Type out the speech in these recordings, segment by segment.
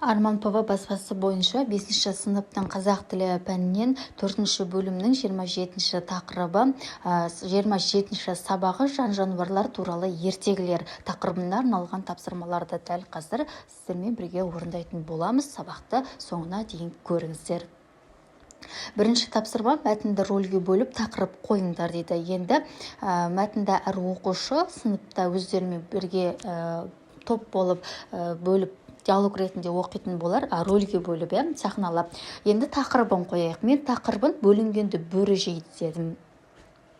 Арман ПВ баспасы бойынша 5 сыныптың қазақ тілі пәнінен 4 бөлімнің 27 тақырыбы, 27 сабағы жан-жануарлар туралы ертегілер тақырыбына арналған тапсырмаларды дәл қазір сіздермен бірге орындайтын боламыз. Сабақты соңына дейін көріңіздер. Бірінші тапсырма: мәтінді рөлге бөліп, тақырып қойыңдар дейді. Енді мәтінді әр оқушы сыныпта өздерімен бірге топ болып бөліп, диалог ретінде оқитын болар, рөлге бөліп, иә, сахналап. Енді тақырыбын қояйық. Мен тақырыбын «Бөлінгенді бөрі жейді» дедім.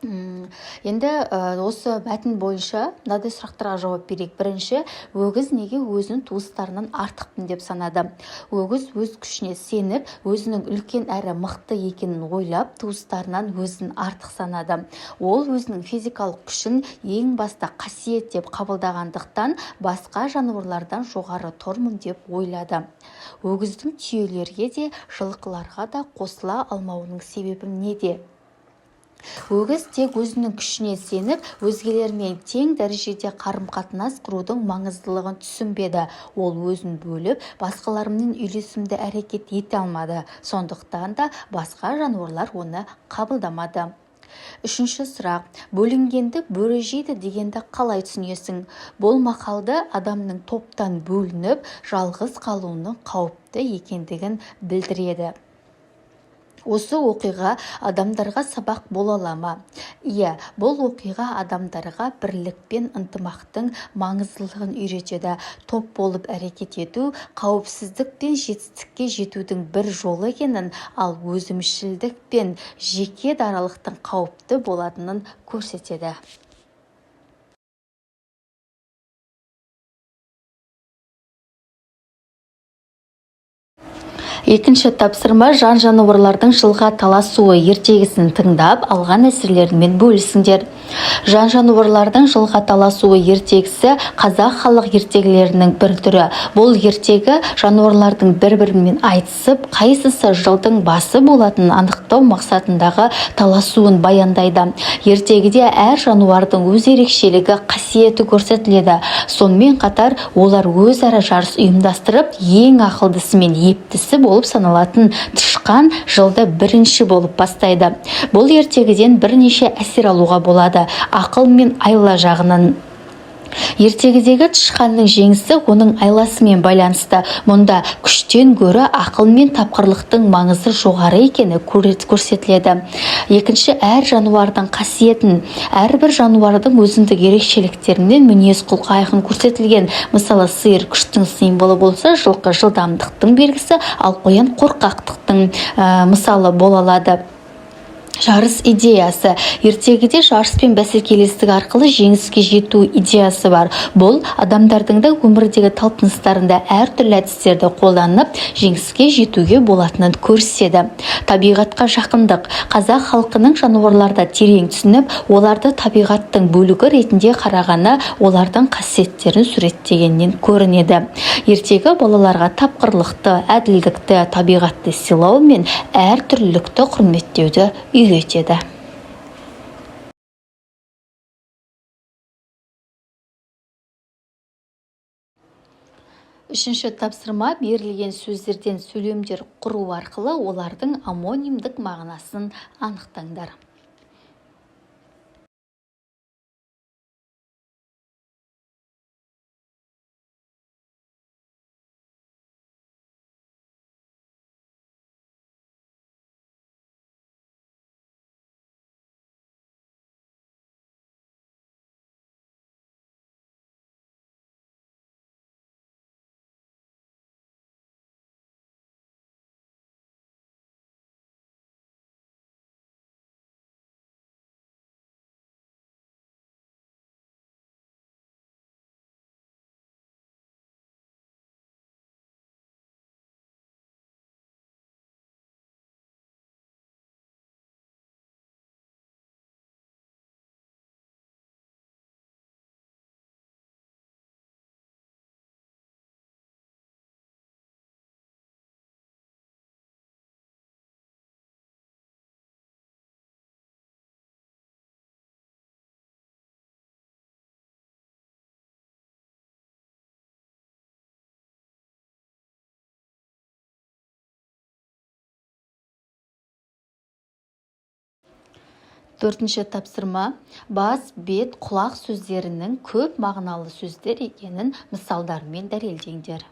Енді осы мәтін бойынша мынадай сұрақтарға жауап берейік. Бірінші: өгіз неге өзін туыстарынан артықпын деп санады? Өгіз өз күшіне сеніп, өзінің үлкен әрі мықты екенін ойлап, туыстарынан өзін артық санады. Ол өзінің физикалық күшін ең басты қасиет деп қабылдағандықтан, басқа жануарлардан жоғары тұрмын деп ойлады. Өгіздің түйелерге де, жылқыларға да қосыла алмауының себебі неде? Өгіз тек өзінің күшіне сеніп, өзгелермен тең дәрежеде қарым-қатынас құрудың маңыздылығын түсінбеді. Ол өзін бөліп, басқалармен үйлесімді әрекет ете алмады. Сондықтан да басқа жануарлар оны қабылдамады. Үшінші сұрақ: «Бөлінгенді бөрі жейді» дегенді қалай түсінесің? Бұл мақалды адамның топтан бөлініп, жалғыз қалуының қауіпті екендігін білдіреді. Осы оқиға адамдарға сабақ бола ала ма? Иә, бұл оқиға адамдарға бірлік пен ынтымақтың маңыздылығын үйретеді. Топ болып әрекет ету қауіпсіздік пен жетістікке жетудің бір жолы екенін, ал өзімшілдік пен жеке даралықтың қауіпті болатынын көрсетеді. Екінші тапсырма: жан-жануарлардың жылға таласуы ертегісін тыңдап, алған әсерлеріңмен бөлісіңдер. Жан-жануарлардың жылға таласуы ертегісі – қазақ халық ертегілерінің бір түрі. Бұл ертегі жануарлардың бір-бірімен айтысып, қайсысы жылдың басы болатынын анықтау мақсатындағы таласуын баяндайды. Ертегіде әр жануардың өз ерекшелігі, қасиеті көрсетіледі. Сонымен қатар олар өзара жарыс ұйымдастырып, ең ақылдысы мен ептісі болып саналатын тышқан жылды бірінші болып бастайды. Бұл ертегіден бірнеше әсер алуға болады. Ақыл мен айла жағынан ертегідегі тышқанның жеңісі оның айласымен байланысты. Мұнда күштен гөрі ақыл мен тапқырлықтың маңызы жоғары екені көрсетіледі. Екінші, әр жануардың қасиетін. Әрбір жануардың өзіндік ерекшеліктері мен мінез құлқы айқын көрсетілген. Мысалы, сиыр күштің символы болса, жылқы жылдамдықтың белгісі, ал қоян қорқақтықтың мысалы бола алады. Жарыс идеясы. Ертегіде жарыс пен бәсекелестік арқылы жеңіске жету идеясы бар. Бұл адамдардың да өмірдегі талпыныстарында әртүрлі әдістерді қолданып, жеңіске жетуге болатынын көрсетеді. Табиғатқа жақындық. Қазақ халқының жануарларды терең түсініп, оларды табиғаттың бөлігі ретінде қарағаны олардың қасиеттерін суреттегеннен көрінеді. Ертегі балаларға тапқырлықты, әділдікті, табиғатты сыйлау мен әртүрлілікті құрметтеуді үйретеді. Үшінші тапсырма: берілген сөздерден сөйлемдер құру арқылы олардың омонимдік мағынасын анықтаңдар. Төртінші тапсырма. Бас, бет, құлақ сөздерінің көп мағыналы сөздер екенін мысалдармен дәлелдеңдер.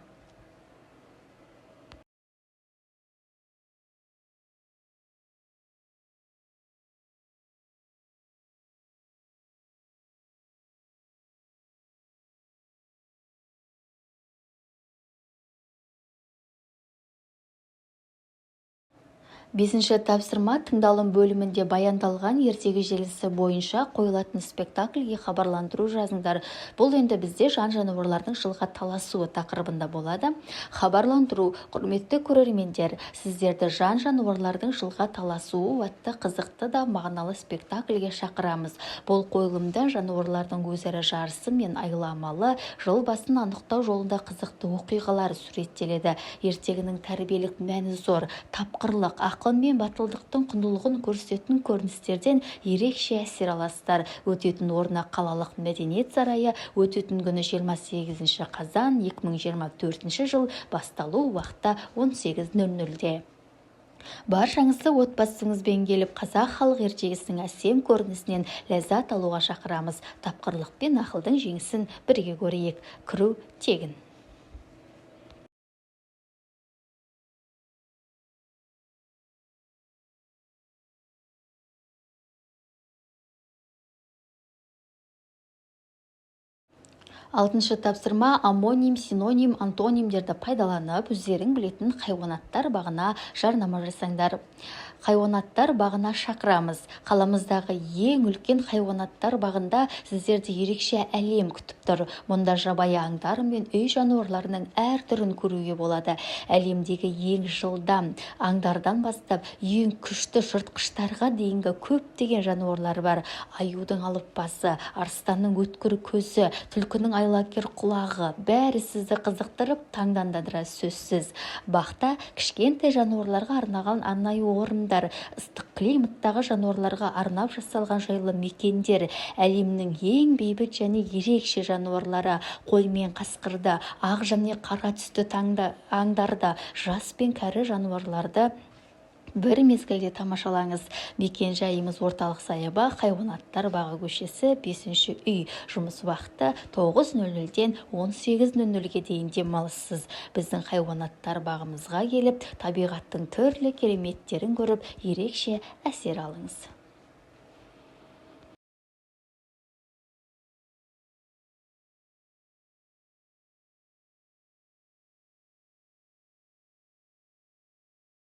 Бесінші тапсырма. Тыңдалым бөлімінде баяндалған ертегі желісі бойынша қойылатын спектакльге хабарландыру жазыңдар. Бұл енді бізде жан-жануарлардың жылға таласуы тақырыбында болады. Хабарландыру. Құрметті көрермендер, сіздерді жан-жануарлардың жылға таласуы атты қызықты да мағыналы спектакльге шақырамыз. Бұл қойылымда жануарлардың өзара жарысы мен айламалы жыл басын анықтау жолында қызықты оқиғалар суреттеледі. Ертегінің тәрбиелік мәні зор, тапқырлық, ақыл мен батылдықтың құндылығын көрсететін көріністерден ерекше әсер аласыздар. Өтетін орны: қалалық мәдениет сарайы, өтетін күні: 28 қазан 2024 жыл, басталу уақыты 18:00-де. Баршаңызды отбасыңызбен келіп, қазақ халық ертегісінің әсем көрінісінен ләззат алуға шақырамыз. Тапқырлық пен ақылдың жеңісін бірге көрейік. Кіру тегін. Алтыншы тапсырма. Омоним, синоним, антонимдерді пайдаланып, өздерің білетін хайуанаттар бағына жарнама жасаңдар. Хайуанаттар бағына шақырамыз! Қаламыздағы ең үлкен хайуанаттар бағында сіздерді ерекше әлем күтіп тұр. Мұнда жабайы аңдар мен үй жануарларының әр түрін көруге болады. Әлемдегі ең жылдам аңдардан бастап, ең күшті жыртқыштарға дейінгі көптеген жануарлар бар. Аюдың алып басы, арыстанның өткір көзі, түлкінің айлакер құлағы – бәрі сізді қызықтырып, таңдандырары сөзсіз. Бақта кішкентай жануарларға арналған арнайы орындар, ыстық климаттағы жануарларға арнап жасалған жайлы мекендер, әлемнің ең бейбіт және ерекше жануарлары – қой мен қасқырды, ақ және қара түсті аңдарды, жас пен кәрі жануарларды бір мезгілде тамашалаңыз. Мекен жайымыз: орталық саябақ, хайуанаттар бағы көшесі, 5-үй. Жұмыс уақыты 9:00-ден 18:00-ге дейін, демалыссыз. Біздің хайуанаттар бағымызға келіп, табиғаттың түрлі кереметтерін көріп, ерекше әсер алыңыз.